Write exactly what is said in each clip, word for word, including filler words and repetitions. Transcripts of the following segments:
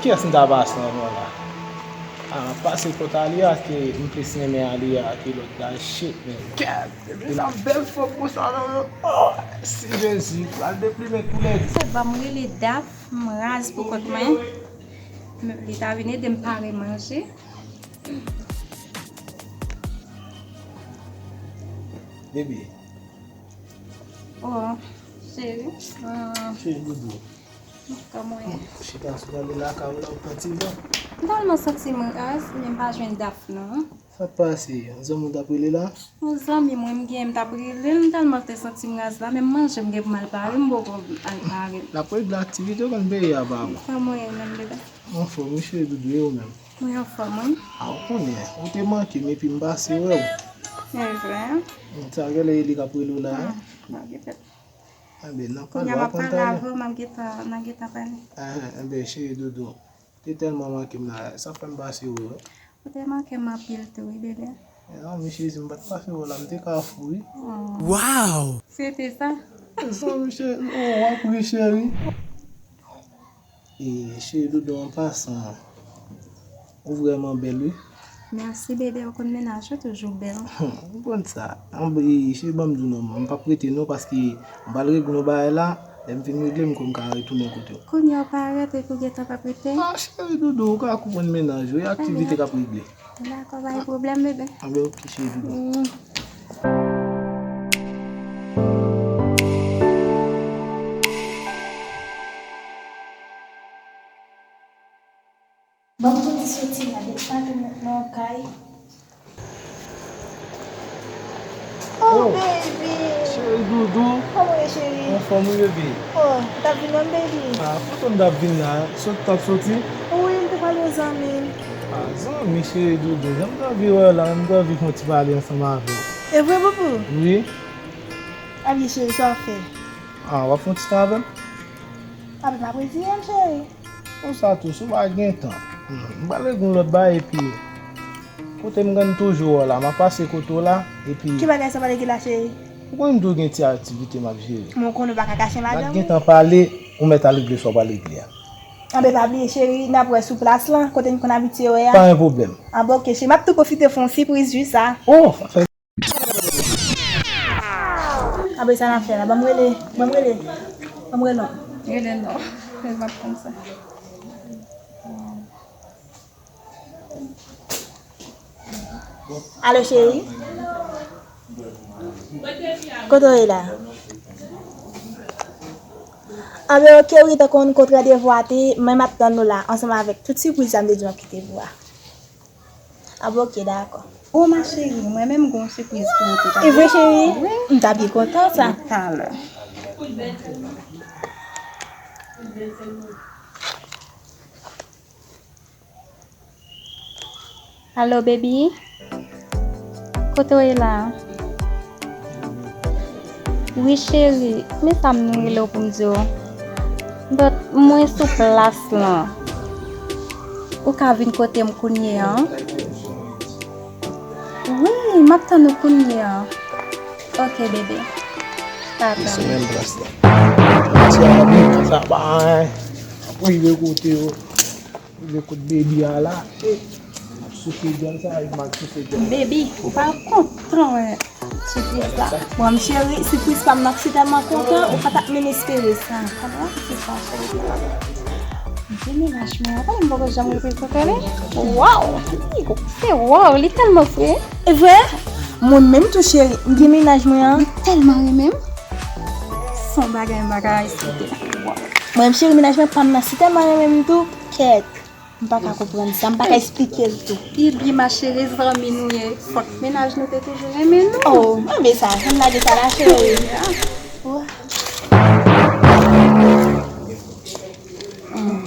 Kiyès m ta pase anvan la? Ah, m ap pase kot Aliya ke m plis renmen Aliya ke lòt guy shit, man. Kèt! Depi sa bèl fanm konsa nan men. Oh, si Jezi, pral deplimen tou lè de. Sa ban m rele Daf, m raz pou kont mwen. M- Li ta vin ede m pare manje. Baby. Oh, cheri. Ah, cheri doudou. Kòman w ye? Chita sou gade lakay ou la, ou pran ti van. M tèlman santi m raz, men m pa jwenn Daf non. Sa k pase? Yon zanmi w t ap rele la? Yon zanmi mwen m gen, m t ap rele l, m tèlman te santi m raz la, menm manje m gen pou m al pare, m poko al pare. L ap regle aktivite w konn peyi a pa bon. Kòman w ye menm bebe? Anfòm wi cheri doudou, e ou menm? Mwen anfòm wi. A, ou konnen, ou te manke m epi m pase wè w. E vre? Sa genlè e li k ap rele w la, wi. Ah, m ap gentan. Enben, n ap pale, w ap pran tan. Kounye a m ap pale avè w, m ap gentan, n a gentan pale. Ah, enben, cheri doudou, ou te tèlman manke m la, sa fè m pase wè w. Ou te manke m anpil tou, wi, bebe. E non, men cheri, si m pa t pase wè w la, m te ka fou, wi. Oh. Wow! Se te sa? Zanmi cheri, oh, w ap ri, cheri. E, cheri doudou, an pasan, ou vrèman bèl, wi. Mèsi, bebe, ou konn mennaj ou toujou bèl. M konn sa. Anben, cheri, ban m di w non, m p ap rete non, paske m pral regle yon bagay la, lè m fin regle, m konn ka retounen kote w. Kounye a w parèt epi w gentan p ap rete? Ah, cheri doudou, ou ka konprann mennaj ou, e aktivite k ap regle. Dakò, pa gen pwoblèm, bebe. Anben, ok, cheri doudou. Mm. Ban m tou di soti la, depi maten m nan kay. Oh, baby! Cheri doudou. Kòman w ye, cheri? Anfòm wi, baby. Oh, ou t ap vin wè m, baby? Ah, kote m t ap vin la? Sot, t ap soti? Wi, m te pral wè zanmi m. Ah, zanmi, cheri doudou. Jan m t anvi wè w la, m t anvi fè yon ti pale ansanm avè w. E vre, boubou? Wi. Anvi, cheri, sa w fè? Ah, w ap fè yon ti tan avè m? Anben, m ap retire m, cheri. Konsa tou, si w pa gen tan, hmm, m pral regle yon lòt bagay, epi kote m konn toujou wè w la, m ap pase kote w la, epi. Ki bagay sa w pral regle la, cheri? Ou konn m toujou gen ti aktivite m ap jere. Men w konnen w pa ka kache madanm ou. N ap gen tan pale, ou mèt al regle sa w pral regle a. Anben, pa bliye, cheri, n ap wè sou plas lan, kote n konn abitye wè a. Pa gen pwoblèm. Anben, ok, cheri, m ap tou pwofite fè yon sipriz jis a. Oh, fè Anben sa n ap fè la, ban m rele, ban m rele, ban m rele non. Rele non, rele m ap konn sa. Alo cheri? Kote w ye la? Anben ok wi, tankou nou konn randevou a te, men m ap tann nou la, ansanm avèk tout sipriz sa m te di w m ap kite pou a. Ah bon, ok, dakò. Oh, ma chérie, mwen menm m gon sipriz pou ou tou, tande? E vre, cheri? Wi. M ta byen kontan, sa. Talè. Alo, baby? Kote w ye la? Wi, cheri, men sa m rele w pou m di w. But mwen sou plas lan. Ou ka vin kote m kounye a? Wi, m ap tann ou kounye a. Ok, bebe. Tata. Li sou menm plas la. Ti a ap vin sa bay. Ap rive kote yo. Rive kot baby a la. E, ap soufle djòl sa, e m ap soufle djòl. Baby, ou pa kontan wè sipriz la. Bon, m cheri, sipriz pa m nan, si tèlman kontan, ou pa t ap menm espere sa. Konprann? Se sa, cheri. Gade mennaj mwen an, pa m poko janm reprezante li. Waw! Se waw, li tèlman fre. E vre? Mwen menm tou, cheri, m gen mennaj mwen an. Li tèlman renmen m. Se yon bagay m pa ka esplike. Waw. Mwen menm, cheri, mennaj mwen pa m nan, si tèlman renmen m tou, kèt. M pa ka konprann sa, m pa ka esplike l tou. Bibi, ma chérie, zanmi nou ye. Fòk mennaj nou te toujou renmen nou. Oh, anben sa, ann lage sa la, cheri.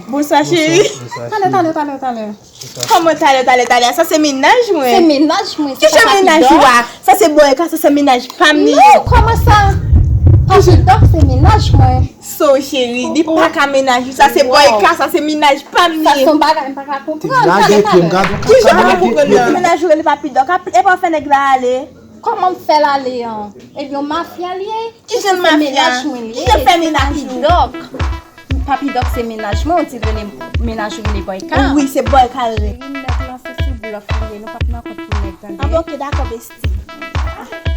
Bonswa, cheri. Talè, talè, talè, talè. Kòman talè, talè, talè? Sa se mennaj mwen. Se mennaj mwen, se pa Papi Dòk. Sa se bòy ka, sa se mennaj pa m li ye. Non, kòman sa? Papi Dòk se mennaj mwen. So, cheri, li pa ka mennaj ou. Sa se bòy ka, sa se mennaj pa m li ye. Sa se yon bagay m pa ka konprann. Kijan m pa ka konprann? Mennaj ou rele Papi Dòk, epa w fè nèg la ale? Kòman m fè l ale an? Ebyen, yon mafya li ye. Kijan l mafya? Kijan l fè mennaj ou? Papi Dòk. Papi Dòk se mennaj mwen, ou di l rele mennaj ou rele Boyka. Wi, se Boyka l rele. Nèg lan se sou blòf li ye, nou p ap nan kont pou nèg tande. Anben, oke, dakò, bestie.